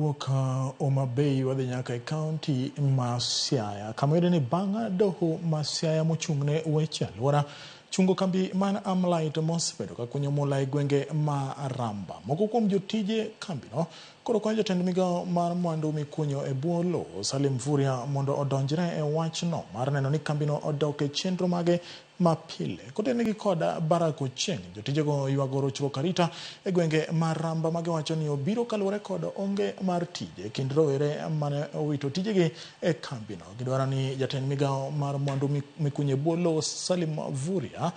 Wawuok Homa Bay wadhi nyaka e kaunti ma Siaya kama iyudo ni bang' doho ma Siaya mochung'ne weche alwora chungo kambi mar Amlite mosebedo ka kunyo mula e gwenge ma Ramba. Moko kuom jotije kambino koro kwayo jatend migawo mar mwandu mikunyo e bwo lowo Salim Mvurya mondo odonjre e wachno mar neno ni kambino odok e chenro mage mapile. Kotenegi kod Barack Ochieng, jotijego ywago rochruok arita e gwenge ma Ramba ma giwacho ni obiro kaluwore kod onge mar tije kind rowere mane owito tijegi e kambino. Gidwaro ni jatend migawo mar mwandu mikunyo e bwo lowo Salim Mvurya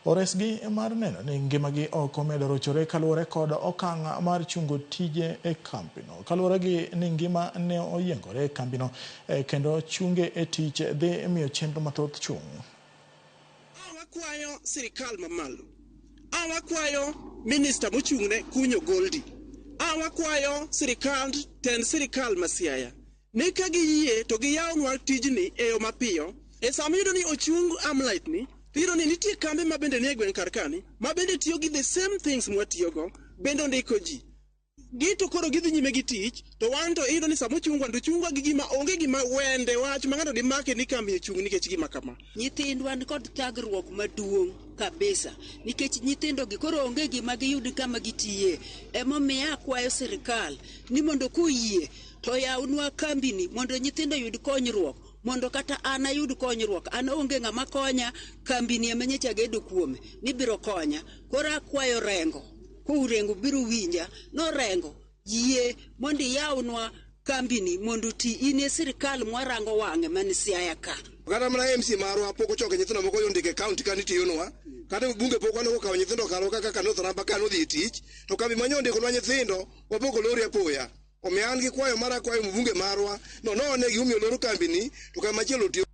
oresgi mar neno ni ngimagi ok omedo rochore kaluwore kod okang' mar chungo tije e kambino. Kaluwore gi ni ngima ne oyiengore e kambino kendo chunge e tich dhi miyo chenro mathoth chung'. A wakwayo sirikal mamalo, a wakwayo minista mochung'ne kunyo goldi, a wakwayo sirikand tend sirikal ma Siaya ni ka giyie to giyawnwa tijni e yo mapiyo. E sama iyudo ni ochung Amlite ni, to iyudo ni nitie kambe ma bende nie gweng' kar kani ma bende tiyo gi the same things mwatiyogo, bende ondiko ji. Gi to koro gidhi nyime gi tich, to wan to iyudo ni sama ochungwa to ochungwa gi gima onge gima wende wach ma ng'ato dimake ni kambi ochung' nikech gima kama. Nyithindwa nikod thagruok maduong' kabisa nikech nyithindogi koro onge gima giyud kama gitiye. Emomiyo akwayo sirikal ni mondo koyie to oyawnwa kambini mondo nyithindo oyud konyruok mondo kata an ayud konyruok. An onge ng'ama konya, kambini ema nyocha agedo kuome ni biro konya. Koro akwayo Rengo Kourengo biro winja norengo yie mondo iyawnwa kambini mondo oti in e sirikal mwarango wang'e man Siaya ka. Kata mana MC marwa pok ochoke nyithindo moko ondike e county ka nitiyonwa. Kata bunge pok waneno kokawo nyithindo karwa kaka ka North Ramba ka nodhi e tich. To kambi ma nyo ndikonwa nyithindo wapok olori apoya. Omiyo an gi kwayo mar akwayo mbunge marwa no none gimomiyo oloro kambini to kambi machielo otiyo.